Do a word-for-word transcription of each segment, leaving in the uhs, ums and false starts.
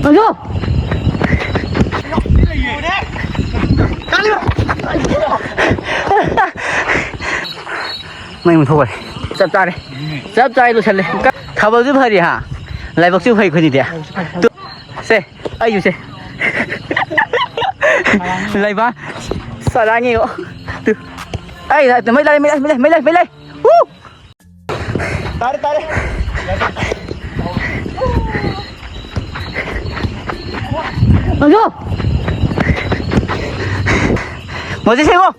ꯑꯗꯣ! ꯃꯩ ꯃꯨꯠꯊꯣꯛꯈ꯭ꯔꯦ꯫ ꯆꯞ ꯆꯥꯔꯦ꯫ ꯆꯞ ꯆꯥꯔꯦ, ꯂꯣꯏꯁꯜꯂꯦ꯫ ꯊꯥꯕꯜꯁꯨ ꯐꯔꯤ ꯍꯥ? ꯂꯥꯏꯕꯛꯁꯨ ꯐꯩ ꯑꯩꯈꯣꯏꯅꯤꯗꯤ꯫ ꯁꯦ, ꯑꯩꯁꯨ ꯁꯦ꯫ ꯂꯩꯕ ꯁꯔꯥꯡꯉꯤꯌꯣ꯫ ꯇꯨ꯫ ꯑꯩ, ꯃꯩ ꯂꯥꯛꯑꯦ, ꯃꯩ ꯂꯥꯛꯑꯦ, ꯃꯩ ꯂꯥꯛꯑꯦ, ꯃꯩ ꯂꯥꯛꯑꯦ꯫ ꯎ! ꯇꯥꯔꯦ, ꯇꯥꯔꯦ꯫ ꯃꯖꯨ! ꯃꯣꯖꯤ ꯁꯦꯡꯉꯣ!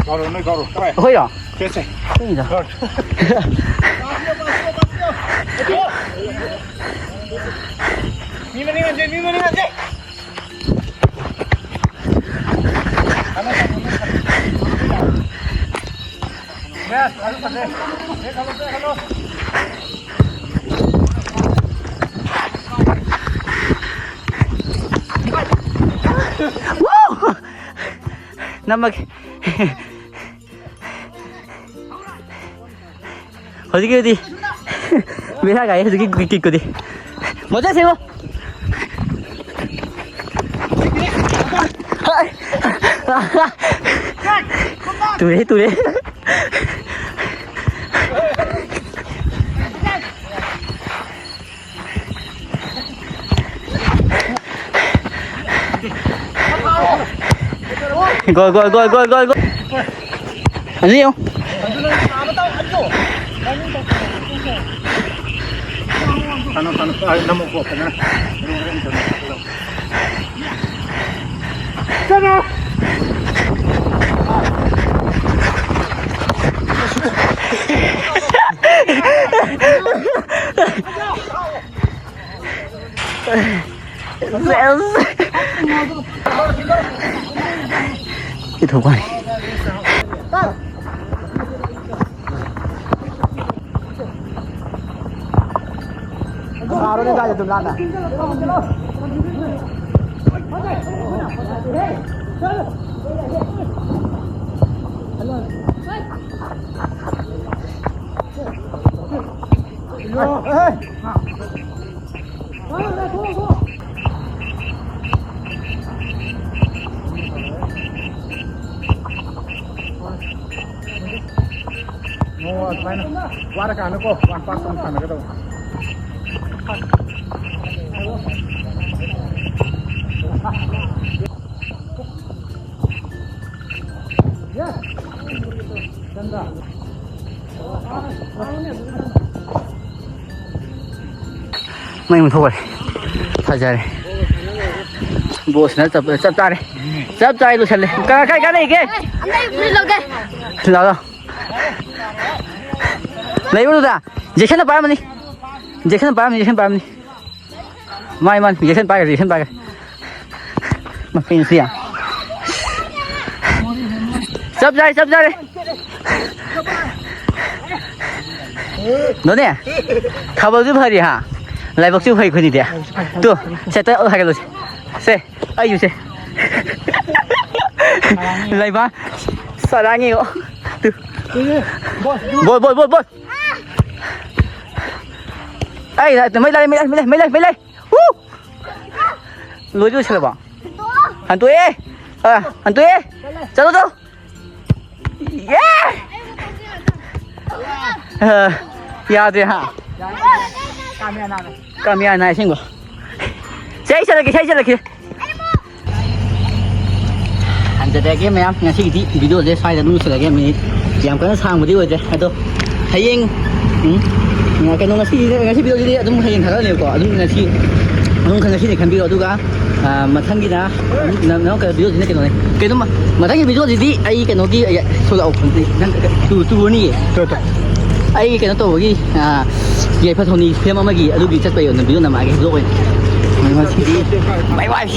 ꯀꯥꯎꯔꯣ, ꯅꯣꯏ ꯀꯥꯎꯔꯣ꯫ ꯀꯥꯎꯔꯣ꯫ ꯑꯩꯈꯣꯏꯔꯣ? ꯁꯦ, ꯁꯦ꯫ ꯑꯩꯈꯣꯏꯅꯤꯗ꯫ ꯀꯥꯎꯔꯣ꯫ ꯃꯤ ꯃꯅꯤꯡ ꯍꯟꯖꯦ, ꯃꯤ ꯃꯅꯤꯡ ꯍꯟꯖꯦ꯫ ꯅꯝꯃꯒꯦ꯫ ꯍꯧꯖꯤꯛꯀꯤꯗꯨꯗꯤ ꯕꯦꯔꯥ ꯀꯥꯏ, ꯍꯧꯖꯤꯛꯀꯤ ꯀꯤꯛꯇꯨꯗꯤ꯫ ꯃꯣꯖꯥ ꯁꯦꯡꯉꯣ꯫ ꯇꯨꯔꯦ, ꯇꯨꯔꯦ꯫ Goal, goal, goal, goal, goal, goal. ꯑꯗꯨ ꯌꯦꯡꯉꯨ꯫ ꯀꯩꯅꯣ, ꯀꯩꯅꯣ, ꯑ, ꯅꯝꯃꯨꯀꯣ, ꯐꯖꯅ꯫ ꯀꯩꯅꯣ꯫ ꯏꯊꯣꯛꯄꯅꯤ꯫ ꯐꯥꯔꯣꯅꯦ, ꯗꯥꯏꯗ ꯑꯗꯨꯝ ꯂꯥꯟꯅ꯫ ꯑꯣ, ꯑꯗꯨꯃꯥꯏꯅ ꯋꯥꯔꯀꯥꯟꯗꯀꯣ, ꯋꯥꯟ ꯄꯥꯛꯇ ꯑꯃꯨꯛ ꯁꯥꯟꯅꯒꯗꯧꯕ꯫ ꯃꯩ ꯃꯨꯠꯊꯣꯛꯈ꯭ꯔꯦ꯫ ꯐꯖꯔꯦ꯫ ꯕꯣꯁꯅ ꯆꯞ, ꯆꯞ ꯆꯥꯔꯦ꯫ ꯆꯞ ꯆꯥꯔꯦ, ꯂꯣꯏꯁꯜꯂꯦ꯫ ꯀꯥꯏ, ꯀꯥꯏ, ꯀꯥꯏ ꯂꯩꯒꯦ? ꯑꯩ ꯐꯨꯔꯤꯠ ꯂꯧꯒꯦ꯫ ꯂꯥꯛꯑꯣ, ꯂꯥꯛꯑꯣ꯫ ꯂꯩꯕ꯭ꯔꯣ ꯑꯗꯨꯗ? ꯖꯦꯛꯁꯟꯅ ꯄꯥꯏꯔꯝꯃꯅꯤ꯫ ꯖꯦꯛꯁꯟꯅ ꯄꯥꯏꯔꯝꯅꯤ, ꯖꯦꯛꯁꯟꯅ ꯄꯥꯏꯔꯝꯅꯤ꯫ ꯃꯥꯅꯤ, ꯃꯥꯅꯤ, ꯖꯦꯛꯁꯟ ꯄꯥꯏꯈ꯭ꯔꯦ, ꯖꯦꯛꯁꯟ ꯄꯥꯏꯈ꯭ꯔꯦ꯫ ꯃꯄꯦꯟꯁꯤ ꯌꯥꯝ꯫ ꯆꯞ ꯆꯥꯔꯦ, ꯆꯞ ꯆꯥꯔꯦ꯫ ꯅꯣꯅꯦ, ꯊꯥꯕꯜꯁꯨ ꯐꯔꯤ ꯍꯥ? ꯂꯥꯏꯕꯛꯁꯨ ꯐꯩ ꯑꯩꯈꯣꯏꯅꯤꯗꯤ꯫ ꯇꯨ, ꯁꯦ, ꯇ-, ꯍꯥꯏꯒꯠꯂꯨꯁꯦ꯫ ꯁꯦ, ꯑꯩꯁꯨ ꯁꯦ꯫ ꯂꯩꯕꯥꯛ ꯁꯥꯔꯥꯡꯉꯤꯌꯣ꯫ ꯇꯨ꯫ ꯕꯣꯜ, ꯕꯣꯜ, ꯕꯣꯜ, ꯕꯣꯜ꯫ ꯑꯩ, ꯃꯩ ꯂꯥꯛꯑꯦ, ꯃꯩ ꯂꯥꯛꯑꯦ, ꯃꯩ ꯂꯥꯛꯑꯦ, ꯃꯩ ꯂꯥꯛꯑꯦ, ꯃꯩ ꯂꯥꯛꯑꯦ꯫ ꯎ! ꯂꯣꯏꯗꯤ ꯂꯣꯏꯁꯤꯜꯂꯕꯣ? ꯍꯟꯇꯣꯛꯑꯦ! ꯑ, ꯍꯟꯇꯣꯛꯑꯦ! ꯆꯠꯂꯣ, ꯆꯠꯂꯣ! ꯌꯦ! ꯑ, ꯌꯥꯗ꯭ꯔꯦ, ꯍꯥ? ꯀꯥꯃꯤꯌꯥ ꯅꯥꯏ ꯑꯁꯦꯡꯕ꯫ ꯁꯦ, ꯑꯩ ꯆꯠꯂꯒꯦ, ꯁꯦ, ꯑꯩ ꯆꯠꯂꯒꯦ꯫ ꯍꯟꯖꯔꯒꯦ ꯃꯌꯥꯝ, ꯉꯁꯤꯒꯤꯗꯤ ꯚꯤꯗꯤꯑꯣꯁꯦ ꯁ꯭ꯋꯥꯏꯗ ꯑꯗꯨꯝ ꯂꯣꯏꯁꯤꯜꯂꯒꯦ꯫ ꯃꯤꯅꯤꯠ ꯌꯥꯝ ꯀꯟꯅ ꯁꯥꯡꯕꯗꯤ ꯑꯣꯏꯗ꯭ꯔꯦ ꯑꯗꯣ, ꯍꯌꯦꯡ, ꯎꯝ, ꯀꯩꯅꯣ, ꯉꯁꯤꯒꯤꯗꯤ, ꯉꯁꯤ ꯚꯤꯗꯤꯑꯣꯁꯤꯗꯤ ꯑꯗꯨꯝ ꯍꯌꯦꯡ ꯊꯥꯒꯠꯂꯅꯦꯕꯀꯣ꯫ ꯑꯗꯨꯝ ꯉꯁꯤ, ꯑꯗꯨꯝ ꯉꯁꯤꯗꯤ ꯈꯟꯕꯤꯔꯣ꯫ ꯑꯗꯨꯒ, ꯑ, ꯃꯊꯪꯒꯤꯅ, ꯅꯪ, ꯅꯪ ꯀꯩꯅꯣ, ꯚꯤꯗꯤꯑꯣꯁꯤꯅ ꯀꯩꯅꯣꯅꯦ, ꯀꯩꯅꯣ, ꯃꯊꯪꯒꯤ ꯚꯤꯗꯤꯑꯣꯁꯤꯗꯤ ꯑꯩ ꯀꯩꯅꯣꯒꯤ, ꯑꯩ, ꯊꯣꯛꯂꯛꯑꯣ, ꯅꯪ ꯇꯨ-, ꯇꯨꯔꯅꯤꯌꯦ꯫ Two-, two. ꯑꯩ ꯀꯩꯅꯣ ꯇꯧꯕꯒꯤ, ꯑ, ꯌꯥꯏꯐ ꯊꯧꯅꯤ ꯐꯤꯂꯝ ꯑꯃꯒꯤ ꯑꯗꯨꯒꯤ ꯆꯠꯄꯒꯤ ꯑꯣꯏꯅ ꯚꯤꯗꯤꯑꯣ ꯅꯝꯃꯛꯑꯒꯦ, ꯚꯤꯗꯤꯑꯣ ꯑꯣꯏꯅ꯫ ꯉꯁꯤꯗꯤ bye bye꯫